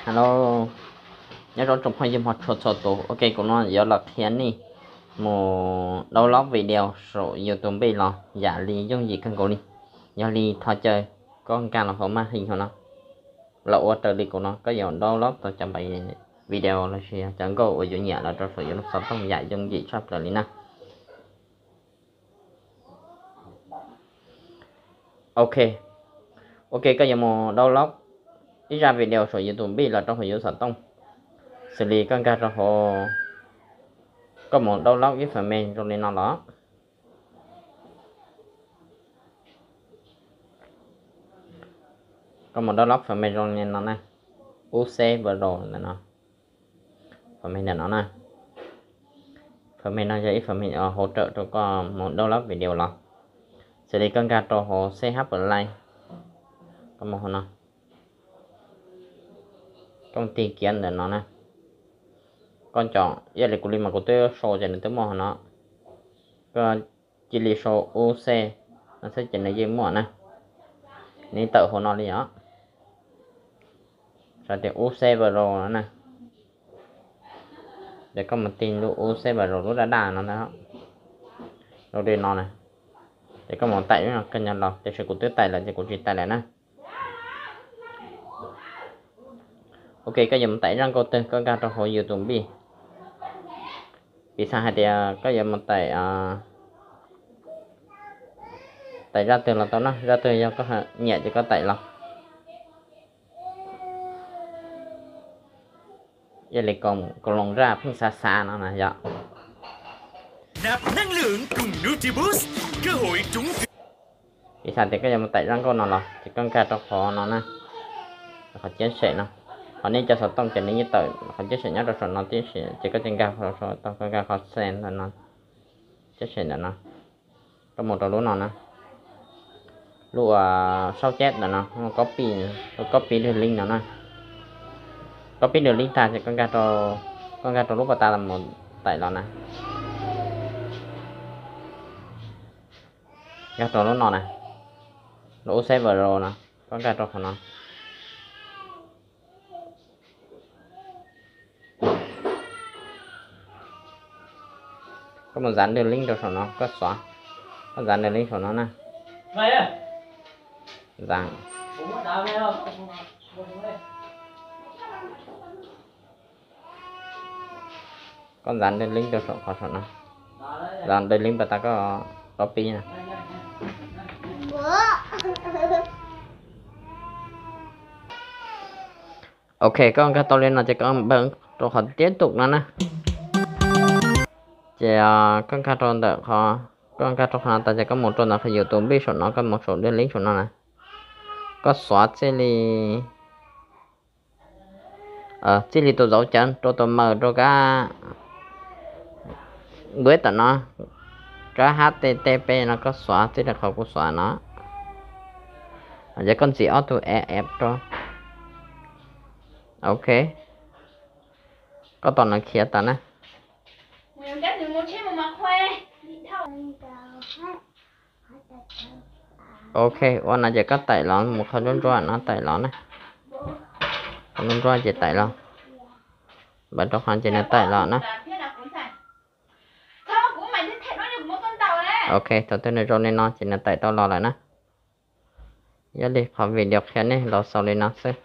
Hello, nyob zoo tsoom phooj ywg hmov tshua txhua tus. Ok, kuv no yuav los qhia nej mus download video saum YouTube los yam li yooj yim kawg nkaus li. Yog li thov caw koj nkag los hauv maj hij hauv no, los ua raws li kuv no, koj yuav download tau cov npe video los sis cov nkauj uas yuav nyiam los rau saum yus lub xov tooj yam yooj yim tshaj plaws li na. Ok, ok, koj yuav mus download ib zaj video saum YouTube los rau hauv yus xov tooj, xws li koj nkag rau hauv, koj mus download ib file zoo li no los, koj mus download file zoo li no na, UC Pro ntawm no, file ntawm no na. File no yog ib file hỗ trợ rau koj mus download video los, xws li koj nkag rau hauv CH Play, koj mus hauv no, koj mus tig kiag ntawm no na. Koj nco, ib yam li kuv li mas kuv twb sau ces nws twb muaj hauv no. Koj cia li sau UC no xwb ces nws yeej muaj na. Nws tawm hauv no li os, sau tias UC Pro no na. Ces koj mus tig lub UC Pro lub daj daj no ntag, lub li no na. Ces koj mus taim lub no kawg nyob los, tiam sis kuv twb taim lawm ces kuv tsis taim lawm na. Ok, koj yuav mus taim zaj nkauj twg koj nkag rau hauv YouTube, piv xam hais tias koj yuav mus taim, taim zaj twg los tau na, zaj twg yog koj nyiam ces koj taim los. Ib yam li Koos Loos zaj pheej xav xav no na yog. Nạp năng lượng cùng Nutriboost, cơ hội trúng thưởng. Piv xam tias koj yuav mus taim zaj nkauj no los ces koj nkag rau qhov no na, qhov chép xem no. Ho nej cov xov tooj ces nws yeej tawm qhov chép xem nyob rau saum no tib si, ces koj cia nkag rau saum tau, koj nkag qhov xem ntawm no, chép xem ntawm no. Koj mus rau lub no na, lub uas sau chép ntawm no, copy, copy đường link no na. Copy đường link tag ces koj nkag rau lub pas tas mus taim los na. Nkag rau lub no na, lub UC Pro no, koj nkag rau qhov no. Koj mus dán đường link rau saum no, koj xóa, koj dán đường link saum no na. Dán, koj dán đường link rau saum qhov saum no, dán đường link pas tas koj copy na. Ok, koj nkag tau li no ces koj npaj rau qhov tiếp tục no na. Ces koj nkag rau ntawm qhov, koj nkag rau qhov no tas ces koj mus rau ntawm qhov YouTube saum no, koj mus saum đường link saum no na. Koj xóa txij li, txij li tus dấu chấm rau tus màu rau kab web tom no, kab H T T P no koj xóa txij li qhov kuv xóa no. Ces koj ntxiv ob tug E F rau. Ok, koj tos nws khiav tas na. Ok, ua no ces koj taim los mus qhov nruab nruab no taim los na. Qhov nruab nruab ces taim los, npaj rau qhov ces nws taim los na. Ok, thaum twg nws zoo li no ces nws taim tau los lawm na. Yog li qhov video qhia nej los xaus li no xwb.